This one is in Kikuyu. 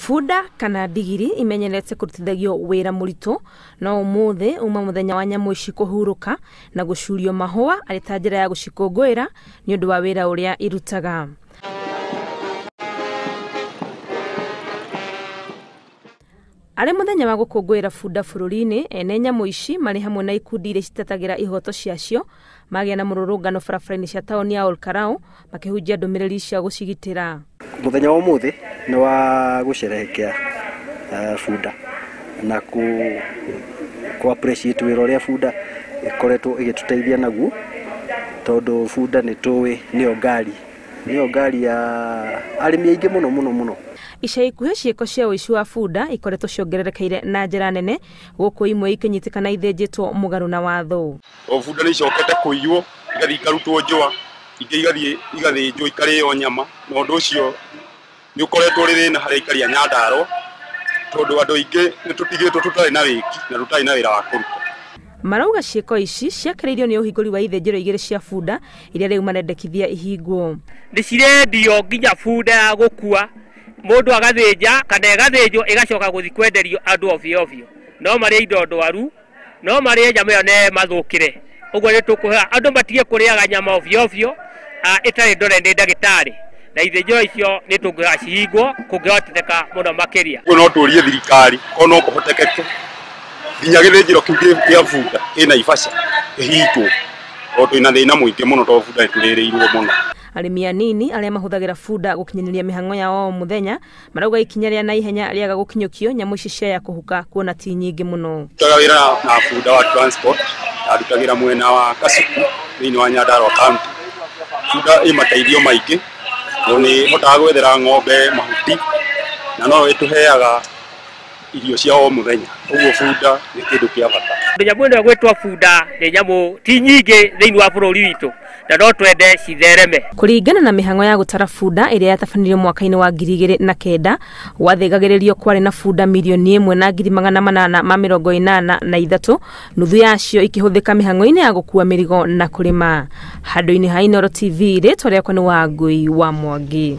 Bunda kana ndigiri imenyerete kũrutithagio wĩra mũritũ no ũmũthĩ uma mũthenya wa nyamũ ici kũhurũka na gũcurio mahũa arĩ ta njĩra ya gũcikũngũĩra nĩ ũndũ wa wĩra ũrĩa irutaga. Arĩ mũthenya wa gũkũngũĩra bunda bũrũri-inĩ, ene nyamũ ici marĩ hamwe na ikundi iria citetagĩra ihoto ciacio magĩa na mũrũrũngano barabara-inĩ cia taũni ya Olkalau makĩhunjia ndũmĩrĩri cia gũcigitĩra. Mũthenya wa ũmũthĩ nĩ wa gũcerehekea bunda na ku appreciate wĩra ũrĩa bunda ĩkoretwo ĩgĩtũteithia naguo, tondũ bunda nĩ tũĩ nĩyo ngari ya arĩmi aingĩ mũno mũno mũno. Ica ikuhĩ ciĩko cia ũici wa bunda ikoretwo ciongererekeire na njĩra nene gũkũ imwe ikĩnyitĩkana ithĩnjĩtwo mũgarũ na watho. O bunda nĩ icokete kũiywo igathiĩ ikarutwo njũa, ingĩ igathiĩ igathĩnjwo ikarĩo nyama, na ũndũ ũcio nĩ ũkoretwo ũrĩ thĩna harĩ aikari a Nyandarua tondũ andũ aingĩ nĩ tũtigĩtwo tũtarĩ na wĩki na tũtarĩ na wĩra wa kũruta. Marauga ciĩko ici ciakĩrĩirio nĩ ũhingũri wa ithĩnjĩro igĩrĩ cia bunda iria rĩu marendekithia ihingwo. Nĩ cirendio nginya bunda ya gũkua mũndũ agathĩnja kana ĩgathĩnjwo ĩgacoka gũthiĩ kwenderio andũ ovyo ovyo, no marĩe indo ndwaru, no marĩe nyama ĩyo na ĩmathũkĩre. Ũguo nĩ tũkũhoya andũ matige kũrĩaga nyama ovyo ovyo ĩtarĩ ndore nĩ ndagĩtarĩ, na ithĩnjĩro icio nĩ tũngĩhoya cihingwo kũngĩhoteteka mũno makĩria. Ũguo no tũrie thirikari korwo no kũhotekeke nginya gĩthĩnjĩro kĩu kĩa bunda kĩ Naivasha kĩhingwo, tondũ twĩna thĩna mũingĩ mũno tondũ bunda nĩtũrĩrĩirwo mũno. Arĩmi anini arĩa mahũthagĩra bunda gũkinyanĩria mĩhang'o yao o mũthenya marauga ikinya rĩa naihenya rĩaga gũkinyũkio nyamũ ici ciaya kũhuka kuona ti nyingĩ mũno. Ndutaga wĩra na bunda wa transport, ndutagĩra mwena wa Kasuku thĩinĩ wa Nyandarua County. Bunda ĩ mateithio maingĩ tondũ nĩ ĩhotaga gwethera ng'ombe mahuti na no ĩtũheaga irio cia o mũthenya, ũguo bunda nĩ kĩndũ kĩa bata. Nyamũ ĩno ĩgwĩtwo bunda nĩ nyamũ ti nyingĩ thĩinĩ wa bũrũri witũ na no twende cithereme. Kũringana na mĩhang'o ya gũtara bunda ĩrĩa yatabanĩrio mwaka-inĩ wa 2009 gwathĩgagĩrĩrio kwarĩ na bunda 1,883,000, nuthu yacio ikĩhũthĩka mĩhang'o-inĩ ya gũkua mĩrigo na kũrĩma. Handũ-inĩ ha Inooro TV, rĩtwa rĩakwa nĩ Wangũi wa Mwangi.